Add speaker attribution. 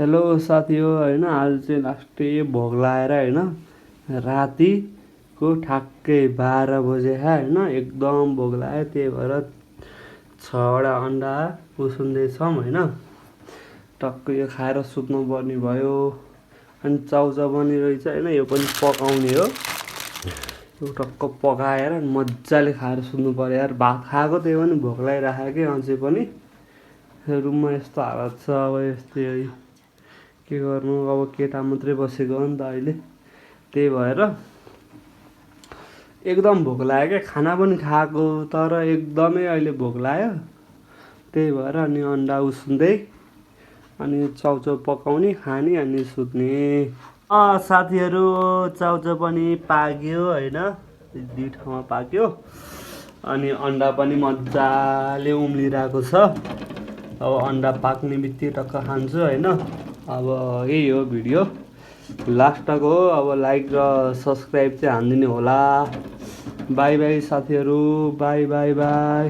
Speaker 1: Hello साथी हो होइन, आज चाहिँ लास्टै भोग लाएर होइन रातिको ठ्याक्कै 12 बजे होइन एकदम भोग लाग्यो। त्यही भएर 6वटा अन्डा उसिन्दैछौँ होइन। टक्कै यो खाएर सुत्नु पर्ने भयो। अनि चाउचाउ पनि रहेछ होइन, यो पनि पकाउने हो। यो टक्क पकाएर मजाले खाएर सुत्नु पर्यो यार। भात खाएको त्यही पनि भोक लागिरहेको कि अझै पनि। रुममा यस्तो हालत छ, अब यस्तै है के गर्नु। अब केटा मात्रै बसेको हो नि त अहिले, त्यही भएर एकदम भोक लाग्यो क्या। खाना पनि खाएको तर एकदमै अहिले भोक लाग्यो। त्यही भएर अनि अन्डा उसिन्दै अनि चाउचाउ पकाउने, खाने अनि सुत्ने। साथीहरू, चाउचाउ पनि पाक्यो होइन, 2 ठाउँमा पाक्यो। अनि अन्डा पनि मजाले उम्लिरहेको छ। अब अन्डा पाक्ने बित्तिकै टक्क खान्छु होइन। अब यही हो भिडियो लास्टको हो। अब लाइक र सब्सक्राइब चाहिँ हानिदिनु होला। बाई बाई साथीहरू, बाई बाई बाई।